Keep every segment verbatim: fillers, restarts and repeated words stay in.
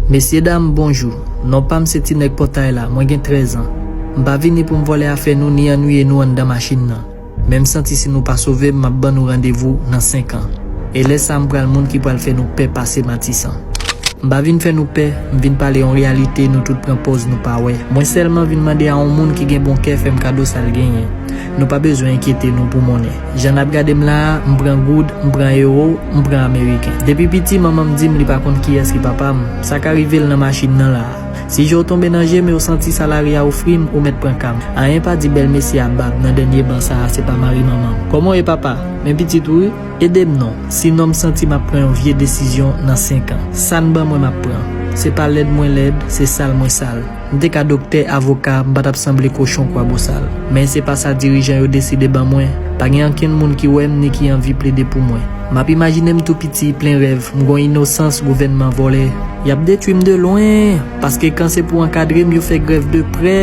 Mesye dam, bonjou. Non pa m se Ti Nèg Pòtay la, mwen gen trèz an. M pa vini pou m vòlè afè nou ni annuiye nou anndan machin nan. Men m santi si nou pa sove m, m ap ban nou randevou nan senk an. E lè sa a m pral moun ki pral fè nou pè pase Matisan. M pa vin fè nou pè, m vin pale yon reyalite nou tout pran pòz nou pa wè. Mwen sèlman vin mande a yon moun ki gen bon kè fè m kado sa l genyen. Nou pa bezwen enkyete nou pou monnen. Jan n ap gade m la a, m pran goud, m pran ewo, m pran ameriken. Depi piti, manman m di m li pa konn kiyès ki papa m. Sa ka rive l nan machin nan la a. Si je w tonbe nan je m e w santi sa lari a ofri m, ou mèt pran ka m. Anyen pa di bèl mesye a bab nan dènye ban sa a, se pa mari manman m. Kòman w ye papa? Men pitit ou wi. Ede m non, sinon m santi m ap pran yon vye desizyon nan senk an. Sa n ban mwen m ap pran. Se pa lèd mwen lèd, se sal mwen sal. M te ka doktè, avoka, m pa t ap sanble kochon kwabosal. Men se pa sa dirijan yo deside ban mwen. Pa gen ankenn moun ki wè m ni ki anvi plede pou mwen. M ap imajine m tou piti, plen rèv, m gon inosans gouvènman vòlè. Y ap detwi m de lwen, paske kan se pou ankadre m, yo fè grèv de prè.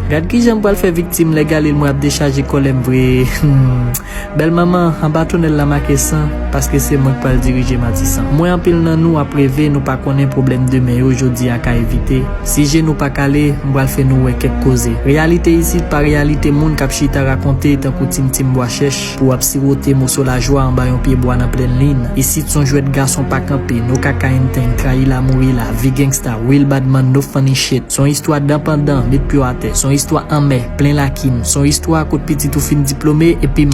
Gad kijan m pral fè viktim lè Galil mwen ap dechaje kòlè m vre. Hmm. Bèl manman, anba tonèl la make san, paske se mwen k pral dirije Matisan. Mwen anpil nan nou ap reve, nou pa konnen pwoblèm demen yo jodi a ka evite. Si je nou pa kale, m pral fè nou wè kèk koze. Reyalite isit pa reyalite moun k ap chita rakonte tankou Tim Tim Bwa Chèch pou w ap siwote moso lajwa anba yon pye bwa nan plèn lin. Isit s on jwèt gason pa kanpe, no kaka entèn, trayi la mouri la, vi gangsta, real bad man, no funny shit. S on istwa dan pandan, met pye w atè. S on istwa anmè, plen lakin. S on istwa kot pitit ou fin diplome epi m,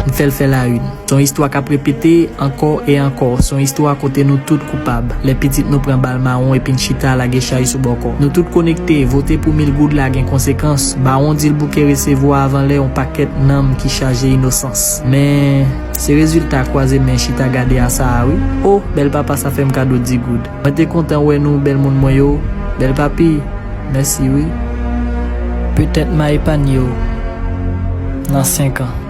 m fè l fè la une. S on istwa k ap repete ankò e ankò. S on istwa kote nou tout koupab. Lè pitit nou pran bal mawon epi n chita lage chay sou bòkò. Nou tout konekte, vote pou mil goud la gen konsekans. Bawon di l bouke resevwa avan lè yon pakèt nanm ki chaje inosans. Men, se rezilta kwaze men chita gade a sa a wi. O, bèl papa sa fè m kado di goud. Mwen te kontan wè nou bèl moun mwen yo. Bèl papi, mèsi wi. Petèt m a epanye w nan senk an.